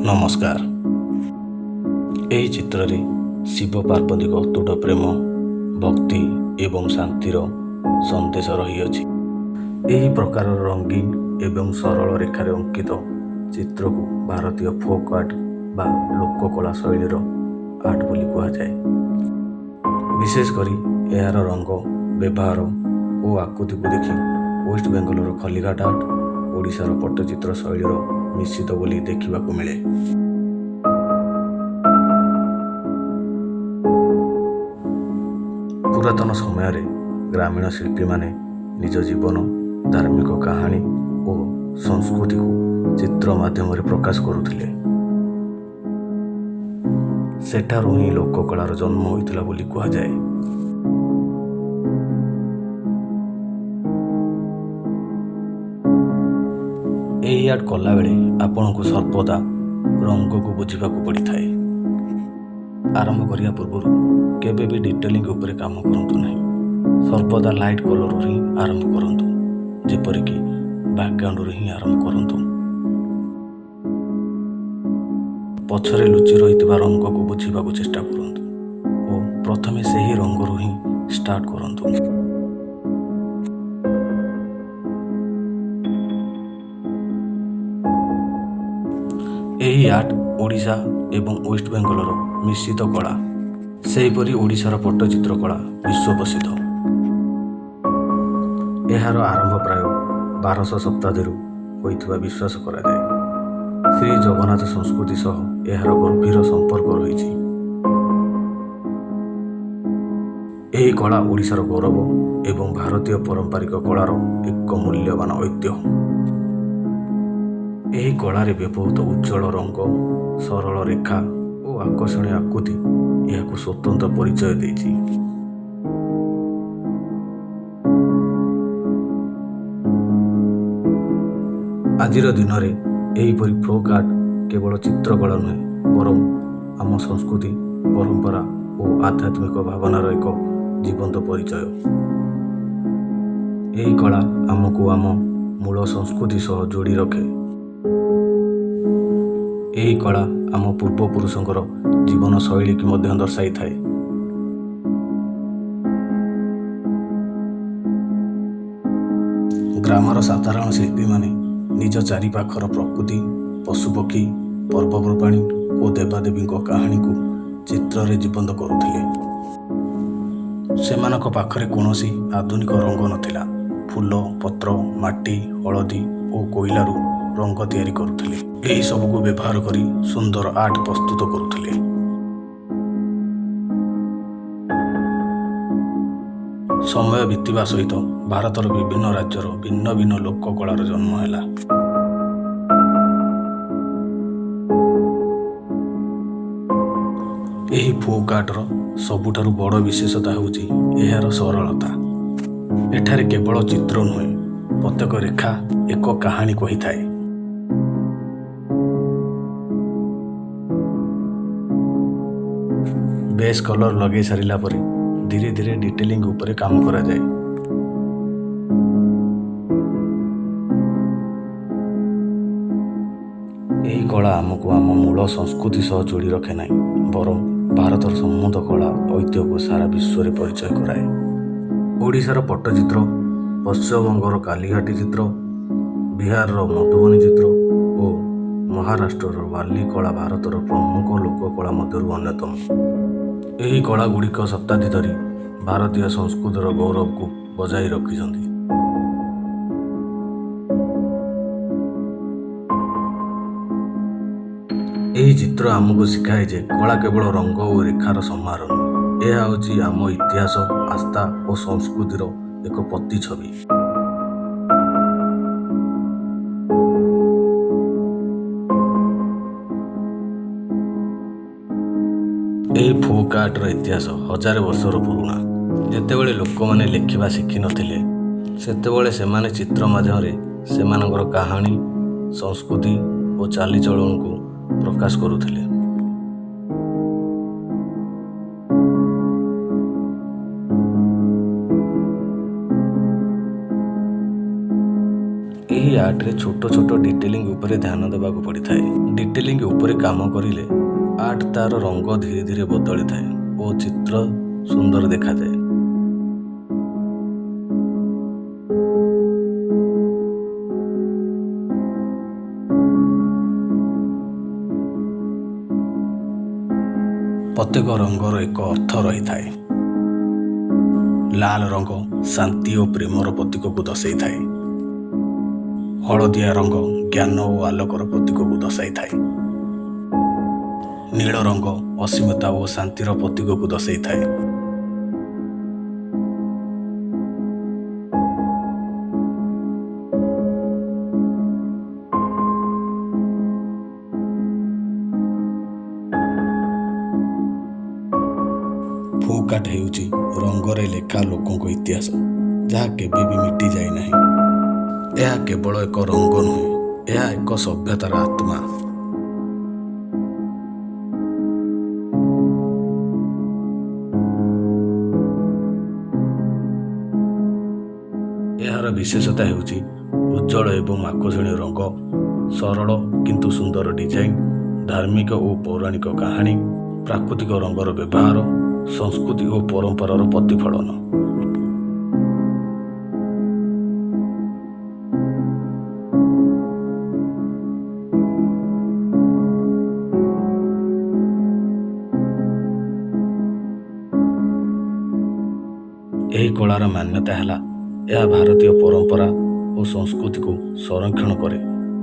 ନମସ୍କାର। ଏହି ଚିତ୍ରରେ ଶିବ ପାର୍ବତୀଙ୍କ ଅତୁଟ ପ୍ରେମ, ଭକ୍ତି ଏବଂ ଶାନ୍ତିର ସନ୍ଦେଶ ରହିଅଛି। ଏହି ପ୍ରକାରର ରଙ୍ଗୀନ ଏବଂ ସରଳ ରେଖାରେ ଅଙ୍କିତ ଚିତ୍ରକୁ ଭାରତୀୟ ଫୋକ୍ ଆର୍ଟ ବା ଲୋକକଳା ଶୈଳୀର ଆର୍ଟ ବୋଲି କୁହାଯାଏ। ବିଶେଷ କରି ଏହାର ରଙ୍ଗ, ବ୍ୟବହାର ଓ ଆକୃତିକୁ ଦେଖି ୱେଷ୍ଟ ବେଙ୍ଗଲର ଖଲିଘାଟ ଆର୍ଟ ଓଡ଼ିଶାର ପଟ୍ଟଚିତ୍ର ଶୈଳୀର ମିଶ୍ରିତ ବୋଲି ଦେଖିବାକୁ ମିଳେ। ପୁରାତନ ସମୟରେ ଗ୍ରାମୀଣ ଶିଳ୍ପୀମାନେ ନିଜ ଜୀବନ, ଧାର୍ମିକ କାହାଣୀ ଓ ସଂସ୍କୃତିକୁ ଚିତ୍ର ମାଧ୍ୟମରେ ପ୍ରକାଶ କରୁଥିଲେ। ସେଠାରୁ ହିଁ ଲୋକକଳାର ଜନ୍ମ ହୋଇଥିଲା ବୋଲି କୁହାଯାଏ। ଏହି ଆର୍ଟ କଲାବେଳେ ଆପଣଙ୍କୁ ସର୍ବଦା ରଙ୍ଗକୁ ବୁଝିବାକୁ ପଡ଼ିଥାଏ। ଆରମ୍ଭ କରିବା ପୂର୍ବରୁ କେବେ ବି ଡିଟେଲିଂ ଉପରେ କାମ କରନ୍ତୁ ନାହିଁ। ସର୍ବଦା ଲାଇଟ୍ କଲର୍ରୁ ହିଁ ଆରମ୍ଭ କରନ୍ତୁ, ଯେପରିକି ବ୍ୟାକଗ୍ରାଉଣ୍ଡରୁ ହିଁ ଆରମ୍ଭ କରନ୍ତୁ। ପଛରେ ଲୁଚି ରହିଥିବା ରଙ୍ଗକୁ ବୁଝିବାକୁ ଚେଷ୍ଟା କରନ୍ତୁ ଓ ପ୍ରଥମେ ସେହି ରଙ୍ଗରୁ ହିଁ ଷ୍ଟାର୍ଟ କରନ୍ତୁ। ଏହି ଆର୍ଟ ଓଡ଼ିଶା ଏବଂ ୱେଷ୍ଟ ବେଙ୍ଗଲର ମିଶ୍ରିତ କଳା। ସେହିପରି ଓଡ଼ିଶାର ପଟ୍ଟଚିତ୍ର କଳା ବିଶ୍ୱ ପ୍ରସିଦ୍ଧ। ଏହାର ଆରମ୍ଭ ପ୍ରାୟ 1200 ଶତାବ୍ଦୀରୁ ହୋଇଥିବା ବିଶ୍ୱାସ କରାଯାଏ। ଶ୍ରୀ ଜଗନ୍ନାଥ ସଂସ୍କୃତି ସହ ଏହାର ଗଭୀର ସମ୍ପର୍କ ରହିଛି। ଏହି କଳା ଓଡ଼ିଶାର ଗୌରବ ଏବଂ ଭାରତୀୟ ପାରମ୍ପରିକ କଳାର ଏକ ମୂଲ୍ୟବାନ ଐତିହ୍ୟ। ଏହି କଳାରେ ବ୍ୟବହୃତ ଉଜ୍ଜ୍ୱଳ ରଙ୍ଗ, ସରଳ ରେଖା ଓ ଆକର୍ଷଣୀୟ ଆକୃତି ଏହାକୁ ସ୍ୱତନ୍ତ୍ର ପରିଚୟ ଦେଇଛି। ଆଜିର ଦିନରେ ଏହିପରି ଫୋକ୍ ଆର୍ଟ କେବଳ ଚିତ୍ରକଳା ନୁହେଁ, ବରଂ ଆମ ସଂସ୍କୃତି, ପରମ୍ପରା ଓ ଆଧ୍ୟାତ୍ମିକ ଭାବନାର ଏକ ଜୀବନ୍ତ ପରିଚୟ। ଏହି କଳା ଆମକୁ ଆମ ମୂଳ ସଂସ୍କୃତି ସହ ଯୋଡ଼ି ରଖେ। ଏହି କଳା ଆମ ପୂର୍ବପୁରୁଷଙ୍କର ଜୀବନଶୈଳୀକୁ ମଧ୍ୟ ଦର୍ଶାଇଥାଏ। ଗ୍ରାମର ସାଧାରଣ ଶିଳ୍ପୀମାନେ ନିଜ ଚାରିପାଖର ପ୍ରକୃତି, ପଶୁପକ୍ଷୀ, ପର୍ବପର୍ବାଣୀ ଓ ଦେବାଦେବୀଙ୍କ କାହାଣୀକୁ ଚିତ୍ରରେ ଜୀବନ୍ତ କରୁଥିଲେ। ସେମାନଙ୍କ ପାଖରେ କୌଣସି ଆଧୁନିକ ରଙ୍ଗ ନଥିଲା। ଫୁଲ, ପତ୍ର, ମାଟି, ହଳଦୀ ଓ କୋଇଲାରୁ ରଙ୍ଗ ତିଆରି କରୁଥିଲେ। ଏହି ସବୁକୁ ବ୍ୟବହାର କରି ସୁନ୍ଦର ଆର୍ଟ ପ୍ରସ୍ତୁତ କରୁଥିଲେ। ସମୟ ବିତିବା ସହିତ ଭାରତର ବିଭିନ୍ନ ରାଜ୍ୟର ଭିନ୍ନ ଭିନ୍ନ ଲୋକକଳାର ଜନ୍ମ ହେଲା। ଏହି ଫୋକ୍ ଆର୍ଟର ସବୁଠାରୁ ବଡ଼ ବିଶେଷତା ହେଉଛି ଏହାର ସରଳତା। ଏଠାରେ କେବଳ ଚିତ୍ର ନୁହେଁ, ପ୍ରତ୍ୟେକ ରେଖା ଏକ କାହାଣୀ କହିଥାଏ। ବେସ୍ କଲର୍ ଲଗାଇ ସାରିଲା ପରେ ଧୀରେ ଧୀରେ ଡିଟେଲିଂ ଉପରେ କାମ କରାଯାଏ। ଏହି କଳା ଆମକୁ ଆମ ମୂଳ ସଂସ୍କୃତି ସହ ଯୋଡ଼ି ରଖେ ନାହିଁ, ବରଂ ଭାରତର ସମୃଦ୍ଧ କଳା ଐତିହ୍ୟକୁ ସାରା ବିଶ୍ୱରେ ପରିଚୟ କରାଏ। ଓଡ଼ିଶାର ପଟ୍ଟଚିତ୍ର, ପଶ୍ଚିମବଙ୍ଗର କାଲିଘାଟି ଚିତ୍ର, ବିହାରର ମଧୁବନୀ ଚିତ୍ର ଓ ମହାରାଷ୍ଟ୍ରର ବାର୍ଲି କଳା ଭାରତର ପ୍ରମୁଖ ଲୋକକଳା ମଧ୍ୟରୁ ଅନ୍ୟତମ। ଏହି କଳାଗୁଡ଼ିକ ଶତାବ୍ଦୀ ଧରି ଭାରତୀୟ ସଂସ୍କୃତିର ଗୌରବକୁ ବଜାୟ ରଖିଛନ୍ତି। ଏହି ଚିତ୍ର ଆମକୁ ଶିଖାଏ ଯେ କଳା କେବଳ ରଙ୍ଗ ଓ ରେଖାର ସମାରୋହ ନୁହେଁ, ଏହା ହେଉଛି ଆମ ଇତିହାସ, ଆସ୍ଥା ଓ ସଂସ୍କୃତିର ଏକ ପ୍ରତିଛବି। ଏହି ଫୋକ୍ ଆର୍ଟର ଇତିହାସ ହଜାରେ ବର୍ଷର ପୁରୁଣା। ଯେତେବେଳେ ଲୋକମାନେ ଲେଖିବା ଶିଖିନଥିଲେ, ସେତେବେଳେ ସେମାନେ ଚିତ୍ର ମାଧ୍ୟମରେ ସେମାନଙ୍କର କାହାଣୀ, ସଂସ୍କୃତି ଓ ଚାଲିଚଳନକୁ ପ୍ରକାଶ କରୁଥିଲେ। ଏହି ଆର୍ଟରେ ଛୋଟ ଛୋଟ ଡିଟେଲିଂ ଉପରେ ଧ୍ୟାନ ଦେବାକୁ ପଡ଼ିଥାଏ। ଡିଟେଲିଂ ଉପରେ କାମ କରିଲେ ଆର୍ଟ ତାର ରଙ୍ଗ ଧୀରେ ଧୀରେ ବଦଳିଥାଏ ଓ ଚିତ୍ର ସୁନ୍ଦର ଦେଖାଯାଏ। ପ୍ରତ୍ୟେକ ରଙ୍ଗର ଏକ ଅର୍ଥ ରହିଥାଏ। ଲାଲ ରଙ୍ଗ ଶାନ୍ତି ଓ ପ୍ରେମର ପ୍ରତୀକକୁ ଦର୍ଶାଇଥାଏ। ହଳଦିଆ ରଙ୍ଗ ଜ୍ଞାନ ଓ ଆଲୋକର ପ୍ରତୀକକୁ ଦର୍ଶାଇଥାଏ। ନୀଳ ରଙ୍ଗ ଅସୀମତା ଓ ଶାନ୍ତିର ପ୍ରତୀକକୁ ଦର୍ଶାଇଥାଏ। ଫୋକ୍ ଆର୍ଟ ହେଉଛି ରଙ୍ଗରେ ଲେଖା ଲୋକଙ୍କ ଇତିହାସ, ଯାହା କେବେ ବି ମିଟି ଯାଇନାହିଁ। ଏହା କେବଳ ଏକ ରଙ୍ଗ ନୁହେଁ, ଏହା ଏକ ସଭ୍ୟତାର ଆତ୍ମା। ଏହାର ବିଶେଷତା ହେଉଛି ଉଜ୍ଜ୍ୱଳ ଏବଂ ଆକର୍ଷଣୀୟ ରଙ୍ଗ, ସରଳ କିନ୍ତୁ ସୁନ୍ଦର ଡିଜାଇନ୍, ଧାର୍ମିକ ଓ ପୌରାଣିକ କାହାଣୀ, ପ୍ରାକୃତିକ ରଙ୍ଗର ବ୍ୟବହାର, ସଂସ୍କୃତି ଓ ପରମ୍ପରାର ପ୍ରତିଫଳନ। ଏହି କଳାର ମାନ୍ୟତା ହେଲା ଏହା ଭାରତୀୟ ପରମ୍ପରା ଓ ସଂସ୍କୃତିକୁ ସଂରକ୍ଷଣ କରେ,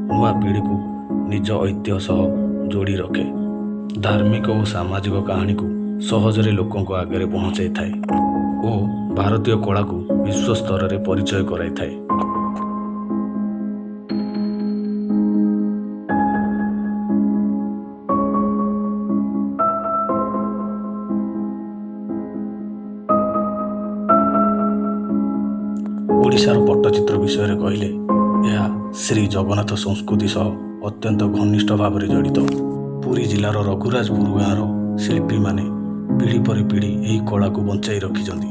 ନୂଆ ପିଢ଼ିକୁ ନିଜ ଐତିହ୍ୟ ସହ ଯୋଡ଼ି ରଖେ, ଧାର୍ମିକ ଓ ସାମାଜିକ କାହାଣୀକୁ ସହଜରେ ଲୋକଙ୍କ ଆଗରେ ପହଞ୍ଚାଇଥାଏ ଓ ଭାରତୀୟ କଳାକୁ ବିଶ୍ୱ ସ୍ତରରେ ପରିଚୟ କରାଇଥାଏ। ଓଡ଼ିଶାର ପଟ୍ଟଚିତ୍ର ବିଷୟରେ କହିଲେ ଏହା ଶ୍ରୀ ଜଗନ୍ନାଥ ସଂସ୍କୃତି ସହ ଅତ୍ୟନ୍ତ ଘନିଷ୍ଠ ଭାବରେ ଜଡ଼ିତ। ପୁରୀ ଜିଲ୍ଲାର ରଘୁରାଜପୁର ଗାଁର ଶିଳ୍ପୀମାନେ ପିଢ଼ି ପରେ ପିଢ଼ି ଏହି କଳାକୁ ବଞ୍ଚାଇ ରଖିଛନ୍ତି।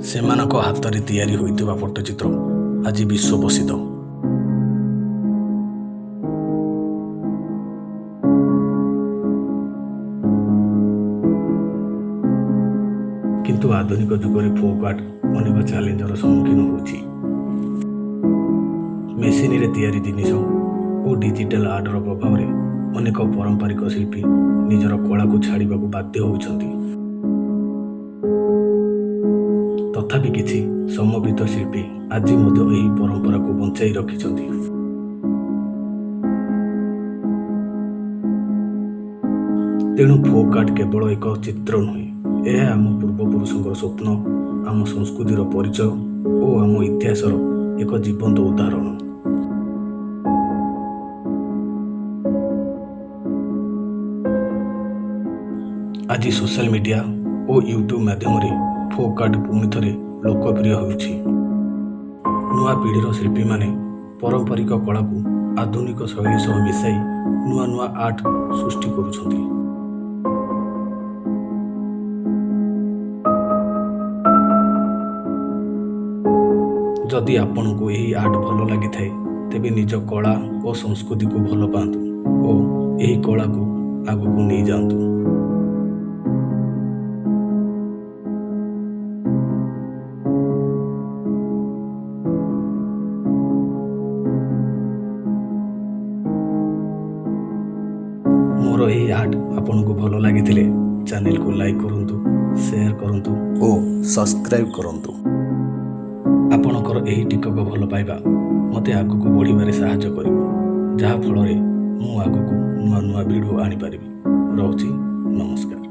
ସେମାନଙ୍କ ହାତରେ ତିଆରି ହୋଇଥିବା ପଟ୍ଟଚିତ୍ର ଆଜି ବିଶ୍ୱ ପ୍ରସିଦ୍ଧ। କିନ୍ତୁ ଆଧୁନିକ ଯୁଗରେ ଫୋକ୍ ଆର୍ଟ ଅନେକ ଚ୍ୟାଲେଞ୍ଜର ସମ୍ମୁଖୀନ ହେଉଛି। ମେସିନରେ ତିଆରି ଜିନିଷ ଓ ଡିଜିଟାଲ ଆର୍ଟର ପ୍ରଭାବରେ ଅନେକ ପାରମ୍ପରିକ ଶିଳ୍ପୀ ନିଜର କଳାକୁ ଛାଡ଼ିବାକୁ ବାଧ୍ୟ ହେଉଛନ୍ତି। ତଥାପି କିଛି ସମର୍ପିତ ଶିଳ୍ପୀ ଆଜି ମଧ୍ୟ ଏହି ପରମ୍ପରାକୁ ବଞ୍ଚାଇ ରଖିଛନ୍ତି। ତେଣୁ ଫୋକ୍ ଆର୍ଟ କେବଳ ଏକ ଚିତ୍ର ନୁହେଁ, ଏହା ଆମ ପୂର୍ବପୁରୁଷଙ୍କର ସ୍ୱପ୍ନ, ଆମ ସଂସ୍କୃତିର ପରିଚୟ ଓ ଆମ ଇତିହାସର ଏକ ଜୀବନ୍ତ ଉଦାହରଣ। ଆଜି ସୋସିଆଲ ମିଡ଼ିଆ ଓ ୟୁଟ୍ୟୁବ୍ ମାଧ୍ୟମରେ ଫୋକ୍ ଆର୍ଟ ପୁଣି ଥରେ ଲୋକପ୍ରିୟ ହେଉଛି। ନୂଆ ପିଢ଼ିର ଶିଳ୍ପୀମାନେ ପାରମ୍ପରିକ କଳାକୁ ଆଧୁନିକ ଶୈଳୀ ସହ ମିଶାଇ ନୂଆ ନୂଆ ଆର୍ଟ ସୃଷ୍ଟି କରୁଛନ୍ତି। ଯଦି ଆପଣଙ୍କୁ ଏହି ଆର୍ଟ ଭଲ ଲାଗିଥାଏ, ତେବେ ନିଜ କଳା ଓ ସଂସ୍କୃତିକୁ ଭଲ ପାଆନ୍ତୁ ଓ ଏହି କଳାକୁ ଆଗକୁ ନେଇଯାଆନ୍ତୁ। ମୋର ଏହି ଆର୍ଟ ଆପଣଙ୍କୁ ଭଲ ଲାଗିଥିଲେ ଚ୍ୟାନେଲକୁ ଲାଇକ୍ କରନ୍ତୁ, ସେୟାର କରନ୍ତୁ ଓ ସବସ୍କ୍ରାଇବ୍ କରନ୍ତୁ। ଆପଣଙ୍କର ଏହି ଟିକକ ଭଲ ପାଇବା ମୋତେ ଆଗକୁ ବଢ଼ିବାରେ ସାହାଯ୍ୟ କରିବ, ଯାହାଫଳରେ ମୁଁ ଆଗକୁ ନୂଆ ନୂଆ ଭିଡ଼ିଓ ଆଣିପାରିବି। ରହୁଛି, ନମସ୍କାର।